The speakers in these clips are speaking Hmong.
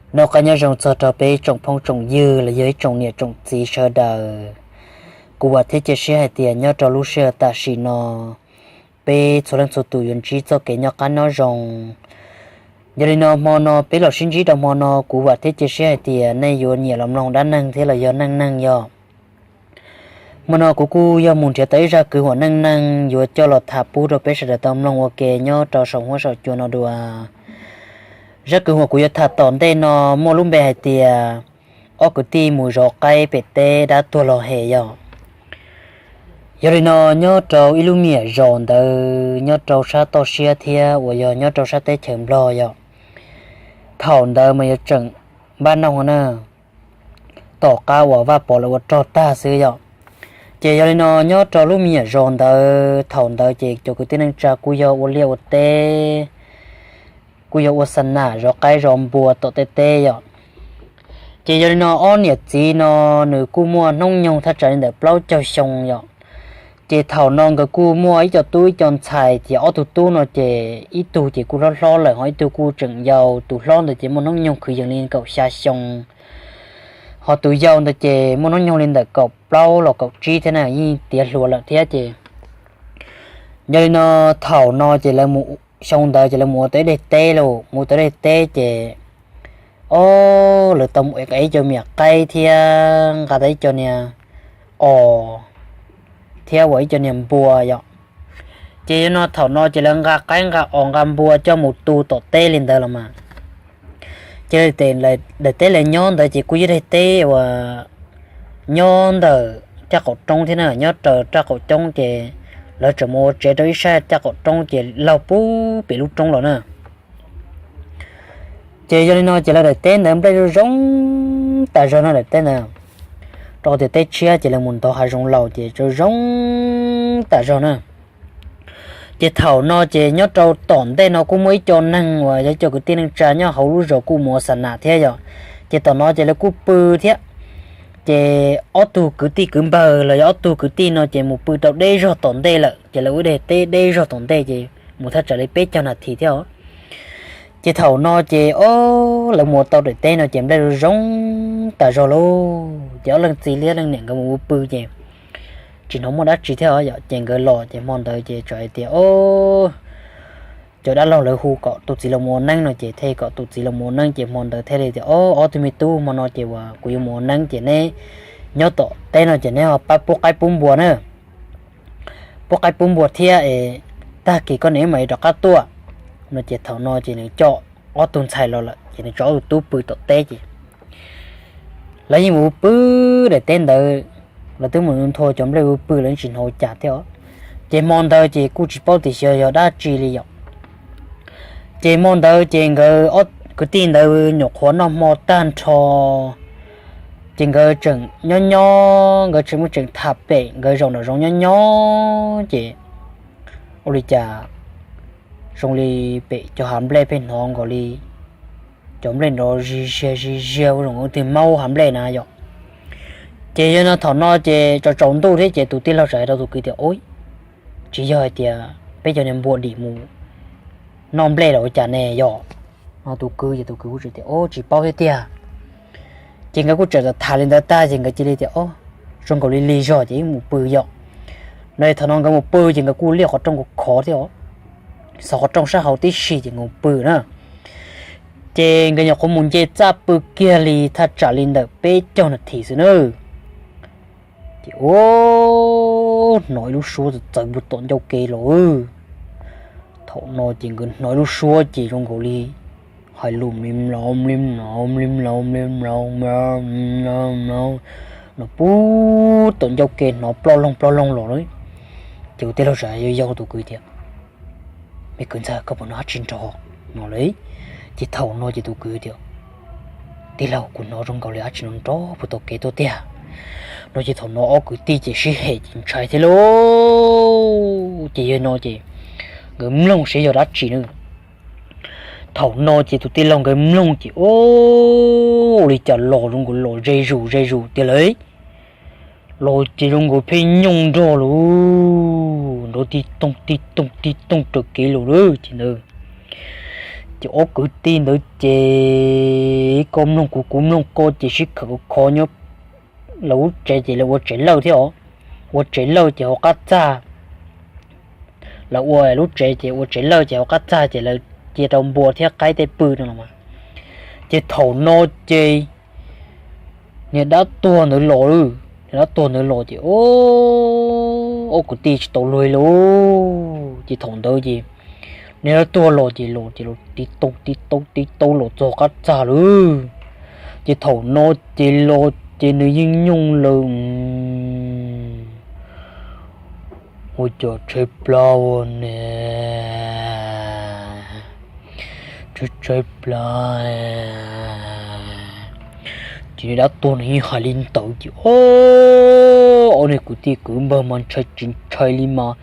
Noj qab nyob zoo txog rau peb tsoom phooj tsoom ywg los yog ib tsoom niam tsoom txiv sawv daws. Kuv vam thiab cia siab hais tias nyob rau lub sij hawm tam sim no, peb txhua leej txhua tus yuav ntsib txoj kev nyob qab nyob zoo. Yog li no hmo no peb los sib ntsib rau hmo no, kuv vam thiab cia siab hais tias nej yuav nyiam los mloog dab neeg thiab los yog neej neeg yog. Hmo no kuv kuj yog mus nrhiav tau ib zaj kwv huam neej neeg yuav coj los tham pub rau peb sawv daws tau mloog ua ke nyob rau saum huab saum cua no dua. Zaj kwv huam kuv yuav tham tom ntej no muaj lub npe hais tias ob kwv tij mus zov qaib pem teb dab tuag los hem yog. Yog li no, nyob rau ib lub me nyuam zos ntawd nyob rau sab toj siab thiab uas yog nyob rau sab teb chaws Nplog yog, thaum ntawd mas yuav tseem npaj noog na, tom qab uas Vaj Pov lawv ua rog tag xwb yog. Ces yog li no, nyob rau lub me nyuam zos ntawd thaum ntawd ces cov kwv tij neej tsa kuj yog ua liaj ua teb, kuj yog ua xa nam zov qaib zov npua tom tej teb yog. Ces yog li no, ob niam txiv no nws kuj muaj hnub nyoog thaj tsam li ntawm plaub caug xyoo yog. Ces thaum no nkawd kuj muaj ib co tub ib co ntxhais, ces ob tug tub no ces ib tug ces kuj hlob hlob lawm ho ib tug kuj tseem yau. Tus hlob ntawd ces muaj hnub nyoog kwv yees li kaum xya xyoo, ho tus yau ntawd ces muaj hnub nyoog li ntawm kaum plaub los kaum tsib thiab na, yeej tiav hluas lawm thiab ces. Yog li no, thaum no ces lawv mus, xyoo ntawd ces lawv mus ua tau ib daim teb lauj, mus ua tau ib daim teb ces ob lawv tau mus ev ib co me nyuam qaib thiab nqa tau ib co niag os thiab uas ib co niag npua yom. Ces yog no, thaum no ces lawv nqa qaib nqa os nqa npua coj mus tu tom teb li ntawd los mas. Ces daim teb lawv nyob ntawd ces kuj yog daim teb uas nyob ntawm caj qaum roob thiab na, nyob raws caj qaum coob ces lawv tseem mus ua tsev rau ib sab caj qaum roob ces laug pub pem lub roob los na. Ces yog li no ces lawv daim teb ntawd nplej zoo zoo tas zog no daim teb ntawd, rau tias teb tshiab ces lawv mus ntov hav zoov laus ces zoo zoo tas zog na. Ces thaum no ces nyob rau tom ntej no kuj muaj ib co neeg uas yog ib co kwv tij neej tsa nyob hauv lub zos kuj mus ua xa nam thiab yom. Ces tom no ces lawv kuj pw thiab. Ces ob tug kwv tij kwv npawg los yog ob tug kwv tij no ces mus pw rau deb zog tom ntej lawm, ces lawv ua ib daim teb deb zog tom ntej ces mus thaj tsam li peb caug nas this thiab os. Ces thaum no ces ob lawv mus ua tau daim teb no ces nplej zoo zoo tas zog lauj, ces ob leej txiv liab leej niam nkawd mus ua pw ces tsis hnov muaj dab tsi thiab os yom. Ces nkawd los ces hmo ntawd ces txawm hais tias, o, cov dab laug lawv hu kom tus txiv los mus ua neeb no ces thiaj kom tus txiv los mus ua neeb. Ces hmo ntawd thiaj li tias, o, ob tug me tub, hmo no ces uas kuv yuav mus ua neeb ces neb nyob tom teb no ces neb ho pab pub qaib pub npua na, pub qaib pub npua thiab es tag kis koj niam wb mam li rov qab tuaj no. Ces thaum no ces nws coj ob tug ntxhais los lawm ces nws tso ob tug tub pw tom teb ces lawv yeej mus pw daim teb ntawd, lawv twb mus nthua cov nplej pw pw lawv yeej tsis hnov ua cas thiab os. Ces hmo ntawd ces kuj tsis paub tias xyov yog dab tsi li yom. Ces hmo ntawd ces nkawd ob kwv tij ntawd nyuam qhuav noj hmo tag nrho, ces nkawd tseem nyob nyob, nkawd tseem muaj tseem tham pem nkawd zaum nram zoov nyob nyob ces ua li cas zoo li pem cov hav nplej pheej hnov nkaus li cov nplej nrov zig ziag zig ziag ua zoo twg maub hav nplej na yom. Ces yog no thaum no ces tsaus tsaus ntuj thiab ces tus tij laug txawm hais rau tus kwv tias, ub, tsis yog hais tias peb cov niag npua dim mus noj nplej los ua cas ne yom. No tus kwv ces tus kwv kuj tseem tias, o, tsis paub thiab tiag. Ces nkawd kuj tseem tham li ntawd tag ces nkawd cia li tias, o, zoo nkaus li lig zog ces wb mus pw yom. No thaum no nkawd mus pw ces nkawd kuj liaj qhov rooj khov khov thiab os, xov qhov rooj sab hauv tib si ces nkawd mus pw na. Ces nkawd nyuam qhuav mus nce txaj pw kiag li thaj tsam li ntawm peb caug nas this xwb na, ces hnov ib lub suab txawv txawv puag tom ncauj ke los. Thaum no ces nkawd hnov ib lub suab ces zoo nkaus li hais lus mli mlov mli mlov mli mlov mli mlov mlov mlov mlov no puag tom ncauj ke hnov ploj loog ploj loog los lawm. Ces tus tij laug txawm yau yau tus kwv tias, me kwv ntxawg, koj puas hnov dab tsi nrov no lawm? Ces thaum no ces tus kwv tias, tij laug, kuv hnov zoo nkaus li dab tsi no nrov puag tom kev tuaj tiag. No ces thaum no ob kwv tij ces sib hem ces ntshai thiab lauj. Ces yog no ces nkawd mloog saib yog dab tsi na. Thaum no ces tus tij laug nkawd mloog ces ua li cas los zoo nkaus los ze zus ze zus tiag lauj. Los ces zoo nkaus pheej nyooj nrog lauj, nrov tib tooj tib tooj tib tooj raws kev los lawm ces ntawd. Ces ob kwv tij ntawd ces koj mloog kuv kuv mloog koj ces sib khawm khov nyob lawv lub tsev ces lawv ua tsev lawj thiab os. Ua tsev lawj ces hauv qab txag, lawv ua lub tsev ces ua tsev lawj ces hauv qab txag ces lawv cia rau npua thiab qaib tej pw no los mas. Ces thaum no ces niag dab tuag ntawd los lawm, niag dab tuag ntawd los ces ob kwv tij tsis tau luag li. Ces thaum ntawd ces niag dab tuag los ces los ces los tib tau tib tau tib tau los txog qab txag lawm. Ces thaum no ces los ces nws yeej nyooj lawm. Ua cas tshaib plab ua ne, tshaib tshaib plab. Ces niag dab tuag nws yeej hais li ntawd ces ob niag kwv tij kwv npawg mas ntshai tsis ntshai li mas.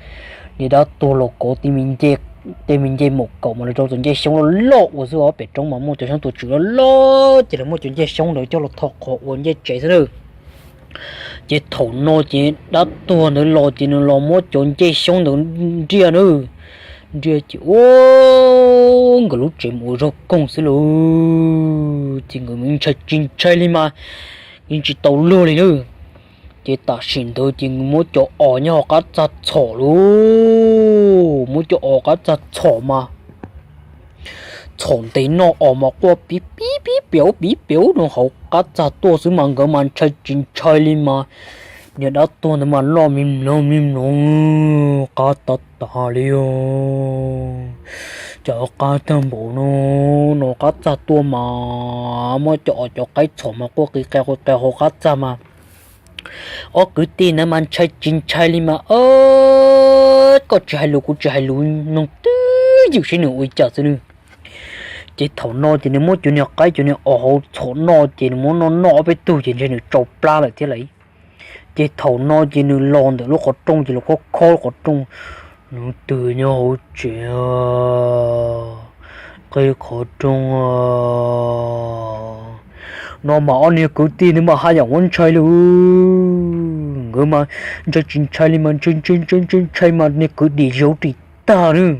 Niag dab tuag los kov tej me ncej maum kaum mas los rau txoj ncej xyoob loj loj ua xwb os, pem roob mas muaj cov xyoob tus tswm loj loj ces lawv muab cov ncej xyoob ntawd coj los tho qhov ua ncej tsev xwb na. Ces thaum no ces dab tuag ntawd los ces nws los muab cov ncej xyoob ntawd nriaj na, nriaj ces ua nkawd lub tsev mus ua zog koog xwb lauj. Ces nkawd ntshai tsis ntshai li mas, yeej tsis tau luag li na. Ces tam sim ntawd ces nws muab cov os nyob hauv qab txag txhom lauj, muab cov os qab txag txhom mas txhom ntev noj os mas quaj pib pib pib piav pib piav rau hauv qab txag tuaj xwb mas nkawd mas ntshai tsis ntshai li mas. Niag dab tuag ntawd mas noj me mloog me mloog qab tag tag li os. Cov qab tag npaum no, no qab txag tuaj mas muab cov os cov qaib txhom mas quaj qis qe quaj qe hauv qab txag mas ob kwv tij ntawd mas ntshai tsis ntshai li mas, koj tsis hais lus kuv tsis hais lus, mloog twj ywm seb nws ua li cas xwb nawb. Ces thaum no ces nws muab cov niag qaib cov niag os hauv txhom noj ces nws muab noj noj ob peb tug ces ntshe nws tsau plab lawm thiab lauj. Ces thaum no ces nws los ntawm lub qhov rooj ces los khob khob qhov rooj, nws twb nyob hauv tsev, qe qhov rooj no mas ob niag kwv tij ntawd mas haj yam muab ntshai lauj. Nkawd mas ntshai tsis ntshai li mas ntshai ntshai ntshai ntshai ntshai mas niag kwv dim zauv ris tag nawb.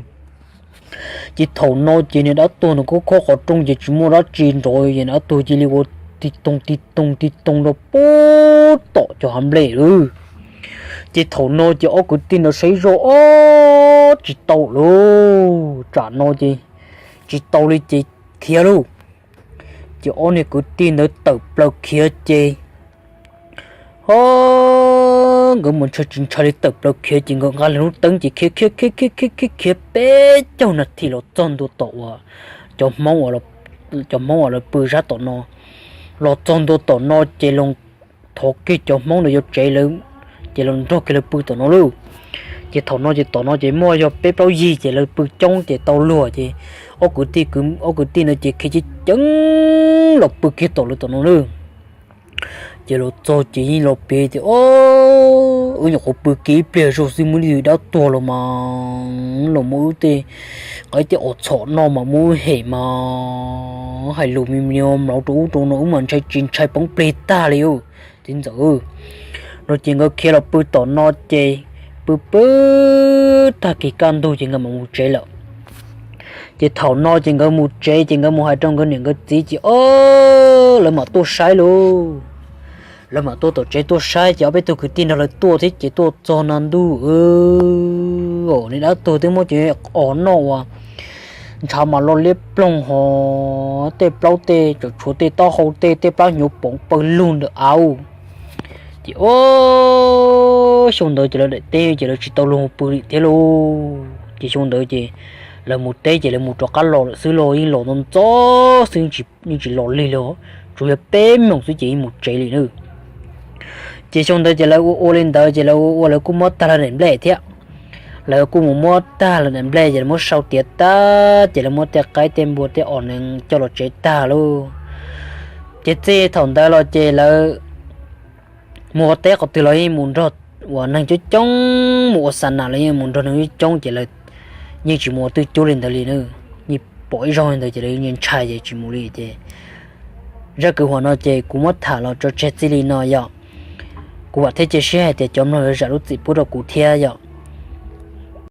Ces thaum no ces niag dab tuag ntawd khob khob qhov rooj ces tsis muaj dab tsi nrov ces niag dab tuag cia li ua tig toog tig toog tig toog rau pem tom cov hav nplej lawm. Ces thaum no ces ob kwv tij ntawd saib zoj ob tsis tau lauj, tsam no ces tsis tau li ces khiav lauj. Ces ob niag kwv tij ntawd tawm plaws khiav ces ho nkawd mus ntshai tsis ntshai li tawm plaws khiav ces nkawd nqa lub teeb ces khiav khiav khiav khiav khiav khiav khiav peb caug nas this los txog ntua tom uas cov Hmoob, cov Hmoob uas lawv pw zab tom no. Los txog ntua tom no ces los thov kiag cov Hmoob ntawd yuav tsev lawm, ces los nrog kiag lawv pw tom no lauj. Ces thaum no ces tom no ces muaj yog peb plaub yig ces lawv pw coob ces tau luag ces ob kwv tij, ob kwv tij ntawd ces khiav ceev ceev los pw kiag tom lawv tom no lauj. Ces los txog ces yeej los piav tias, o, wb nyuam qhuav pw kiag ib pliag zog xwb muaj ib tug dab tuag los mas los muab wb tej qaib tej os txhom noj mas muab wb hem mas hais lus me me mlauv rau ub rau no wb mas ntshai tsis ntshai poob plig tag li txiv ntxawm. No ces nkawd khiav los pw tom no ces pw pw tag kis kaj ntug ces nkawd mam mus tsev lawm. Ces thaum no ces nkawd mus tsev ces nkawd mus hais rau nkawd niam nkawd txiv ces o, lawv mam tuaj saib lauj. Lawv mam tuaj tom tsev tuaj saib ces ob peb tug kwv tij nrog lawv tuaj thiab ces tuaj txog no ntuj, niag dab tuag twb muab cov os noj uas ntshav mas loj liab ploog ho tej plaub tej tseem tshuav tej taub hau tej tej plab hnyuv poov pawg lug ntawm av. Ces o, xyoo ntawd ces lawv daim teb ces lawv tsis tau luag pw li thiab lauj. Ces xyoo ntawd ces lawv mus teb ces lawv mus rov qab los lawm xwb lauj, yeej los ntxov ntxov xwb, yeej tsis los lig li, tsuas yog peb moos xwb ces yeej mus tsev li na. Ces xyoo ntawd ces lawv ua ua li ntawd ces lawv ua ua lawv kuj muab tag lawv daim nplej thiab. Lawv kuj mus muab tag lawv daim nplej ces lawv muab sau tiav tag ces lawv muab tej qaib tej npua tej os nees coj los tsev tag lauj. Ces txij thaum ntawd los ces lawv mus ua teb qhov twg los yeej mus nrog uas neeg coob coob, mus ua xa nas los yeej mus nrog neeg coob coob ces lawv yeej tsis mus ua twj cuab li ntawd li na. Yeej pom ib zaug li ntawd ces lawv yeej ntshai ces tsis mus li ces zaj kwv huam no ces kuv muab tham los tso tseg txij li no yom. Kuv vam thiab cia siab hais tias cov mloog yuav zam lub txim pub rau kuv thiab yom.